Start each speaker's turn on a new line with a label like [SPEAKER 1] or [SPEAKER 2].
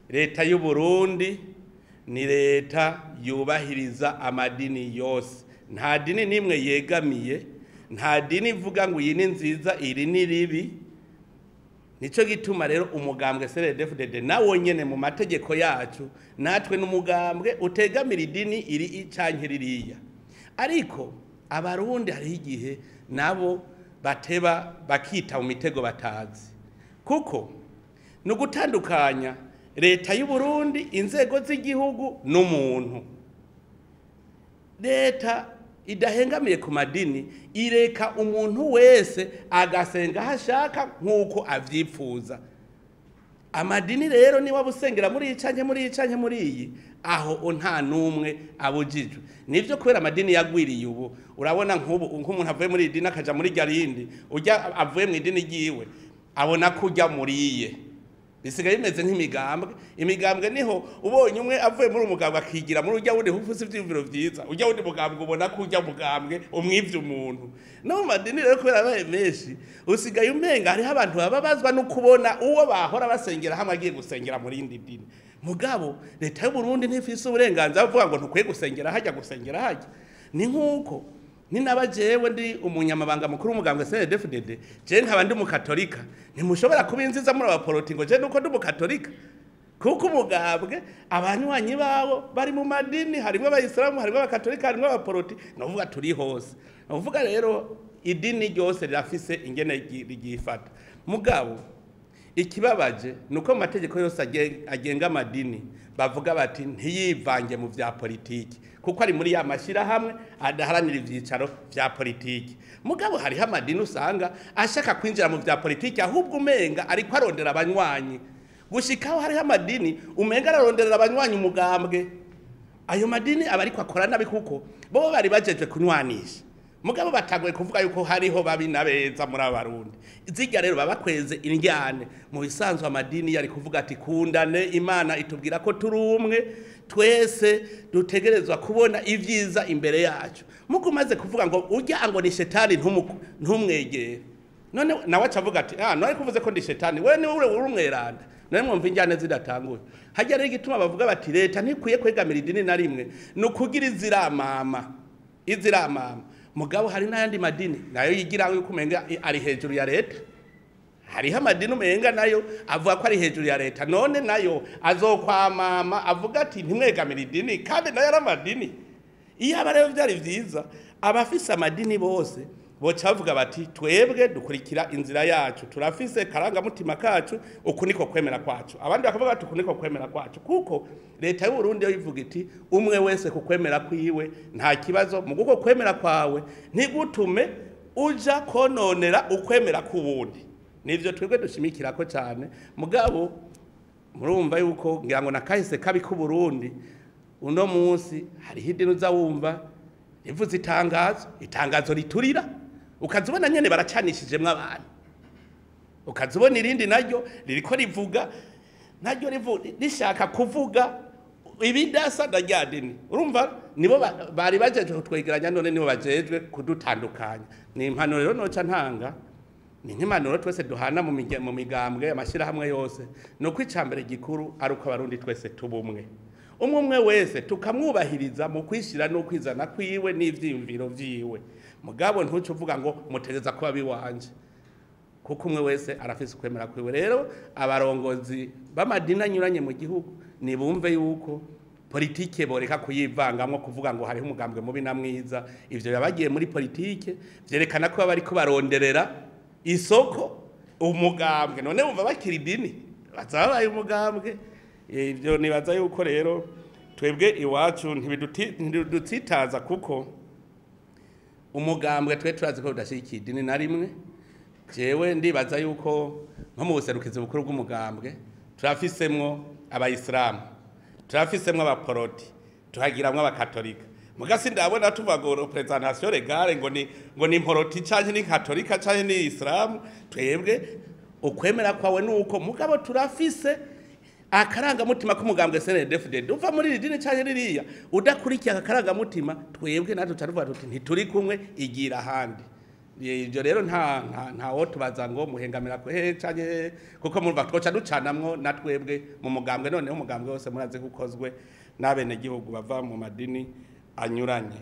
[SPEAKER 1] Leta y'u Burundi ni leta yubahiriza amadini yose. Nta dini n'imwe yegamiye, nta dini ivuga ngo iyi ni nziza, iri ni ribi. Nico gituma rero umugambwe CNDD-FDD nawo nyene mu mategeko yacu, natwe n'umugambwe utegamira idini iri canke ririya. Ariko abarundi hariho igihe nabo bateba bakita mu mitego batazi, kuko ni ugutandukanya leta y'u Burundi, inzego z'igihugu n'umuntu. Leta idahengamiye ku madini ireka umuntu wese agasenga aho ashaka nk'uko avyipfuza. Amadini rero niba busengera muri iyi canke muri iyi canke muri iyi, aho nta n'umwe abujijwe. Nivyo, kubera amadini yagwiriye ubu, urabona nk'ubu nk'umuntu avuye muri idini akaja muri rya rindi, urya avuye mu idini ryiwe abona ko urya muriye. Bisigaye bimeze nk'imigambwe. Imigambwe niho ubonye umwe avuye muri umugambwe akigira muri urya wundi ufise ivyiyumviro vyiza, urya wundi mugambwe ubona ko urya mugambwe umwivye umuntu. No mu madini rero kubera abaye menshi, usigaye umenga hariho abantu bababazwa no kubona uwo bahora basengera hamwe agiye gusengera muri yindi dini. Mugabo leta y'u Burundi ntifise uburenganzira bwo kuvuga ngo ntukwiye gusengera hajya, gusengera hajya. Ni nk'uko ni naba jewe ndi umunyamabanga mukuru w'umugambwe CNDD-FDD, je nkaba ndi umukatolika, ntimushobora kuba inziza muri abaporoti ngo je nuko ndi umukatolika, kuko umugambwe abanywanyi babo bari mu madini, harimwo abayisilamu, harimwo abakatolika, harimwo abaporoti, novuga turi hose. Novuga rero idini ryose rirafise ingene ryifata. Mugabo ikibabaje nuko mu mategeko yose agenga amadini bavuga bati ntiyivange mu vya politiki, kuko ari muri ya mashyirahamwe adaharanira ivyicaro vya politiki. Mugabo hariho amadini usanga ashaka kwinjira mu vya politiki, ahubwo umenga ariko arondera abanywanyi. Gushikaho hariho amadini umenga araronderera abanywanyi umugambwe. Ayo madini aba ariko akora nabi, kuko bo bari bajejwe kunywanisha, mugabo batagoye kuvuga yuko hariho babi na beza muri abarundi. Zirya rero babakweze indyane. Mu bisanzwe amadini yari kuvuga ati kundane, Imana itubwira ko turi umwe twese, dutegerezwa kubona ivyiza imbere yacu. Muko umaze kuvuga ngo urya ngo ni shetani ntumwegere, none nawe aca avuga ati ah, none kuvuze ko ndi shetani, wewe ni uri umweranda. None mwumva injyane zidatanguye hajya. Rero igituma bavuga bati leta ntikwiye kwegamira idini na rimwe ni ukugira iziramama, iziramama. Mugabo hari n'ayandi madini nayo yigira yuko umenga ari hejuru ya leta. Hariho amadini umenga nayo avuga ko ari hejuru ya leta, none nayo azokwamama avuga ati ntimwegamire idini, kandi nayo ari amadini. Iyo aba rero byari vyiza abafise amadini bose boca bavuga bati twebwe dukurikira inzira yacu, turafise karangamutima kacu, uku niko kwemera kwacu. Abandi bakavuga bati uku niko kwemera kwacu, kuko leta y'u Burundi yo ivuga iti umwe wese ku kwemera kwiwe nta kibazo, mu kuko kwemera kwawe ntigutume uja kononera ukwemera k'uwundi. Nivyo twebwe dushimikirako cyane. Mugabo murumva yuko ngira ngo nakahise kabi k'u Burundi, uno munsi hariho idini uza wumva rivuze itangazo, itangazo riturira, ukaza ubona nyene baracanishijemwo abantu. Ukaza ubona irindi naryo ririko rivuga, naryo rishaka kuvuga ibidasa na rya dini. Urumva nibo bari bajejwe kutwegeranya, none nibo bajejwe kudutandukanya. Ni impanuro rero noca ntanga, ni nk'impanuro twese duhana mu migambwe, amashyirahamwe yose, ni uko icambere gikuru ari uko abarundi twese tuba umwe, umwe umwe wese tukamwubahiriza mu kwishira no kwizana kwiwe n'ivyiyumviro vyiwe. Mugabo ntuce uvuga ngo mutegeza kuba biwanje, kuko umwe wese arafise ukwemera kwiwe. Rero abarongozi b'amadini anyuranye mu gihugu nibumve yuko politike boreka kuyivangamwo, kuvuga ngo hariho umugambwe mubi na mwiza. Ivyo yabagiye muri politike vyerekana ko bariko baronderera isoko umugambwe. None wumva bakira idini baza babaye umugambwe. Ivyo nibaza yuko rero twebwe iwacu ntibidutsitaza, kuko umugambwe twe turazi ko udashyigikiye idini na rimwe. Jewe ndibaza yuko nko mu buserukizi bukuru bw'umugambwe turafisemwo abayisilamu, turafisemwo abaporoti, tuhagiramwo abakatolika. Mugasi ndabona tuvuga ngo représentation légale ngo ni imporoti canke ni katolika canke ni isilamu. Twebwe ukwemera kwawe nuko, mugabo turafise akarangamutima k'umugambwe CNDD-FDD. Uva muri iri dini canke ririya, udakurikiye aka karangamutima, twebwe natwe turavuga tuti ntituri kumwe, igira ahandi. Ibyo rero nta wo tubaza ngo muhengamira ku hehe canke hehe, kuko murumva twoca ducanamwo na twebwe mu mugambwe. Noneho umugambwe wose murazi ko ukozwe n'abenegihugu bava mu madini anyuranye.